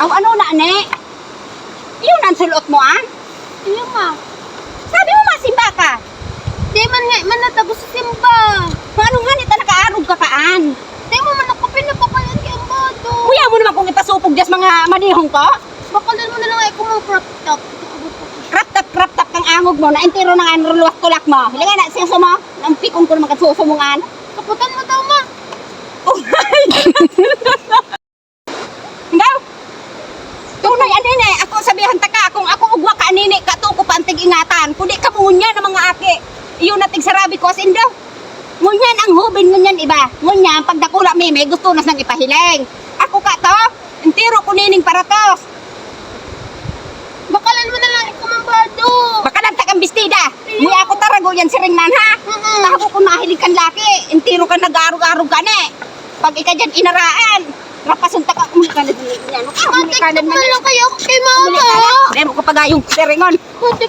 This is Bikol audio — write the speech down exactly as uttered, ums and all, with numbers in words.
Ano na, ne? Iyon ang sulot mo, ah? Iyo, ma. Sabi mo, masimba ka. Di man nga, man natabo sa simba. Paano nga nita nakaarog ka kaan? Di mo man ako pinapakayan kay Ambado. Kuya mo naman kung ipasupog dyan sa mga manihong ko? Bakalan mo na lang ay kung mga crop top. Crop top, crop top kang angog mo, na entero na nga ang ruluwak tulak mo. Hilingan na siya sumo, nampikon ko naman kasusumungan. Kaputan mo daw, ma. Oh my God! Daw! Tunay, anini, ako sabihan ta ka, kung ako ugwa ka, anini, kato ko pa ang tig-ingatan. Kundi ka mo ngunyan ang mga aki. Iyo na tigsarabi ko, as in daw. Ngunyan ang hubin, ngunyan iba. Ngunyan, pag dakula mi, may gusto na sang ipahiling. Ako ka to, entero ko nining paratos. Bakalan mo na lang ikaw, Mambado. Bakalan ta kang bestida. Iyo. Muya ako tarago yan, siring nan, ha? Mm-mm. Tago ko mahiling kan laki. Entero ka nag-arog-arog ka, ne. Pag ika dyan inaraan, rapasun ta ka, kung ka na dyan, ano ka, Ate, kung ka na tikman lang kayo kay mama. Demo ko pagayong siringon. Ate,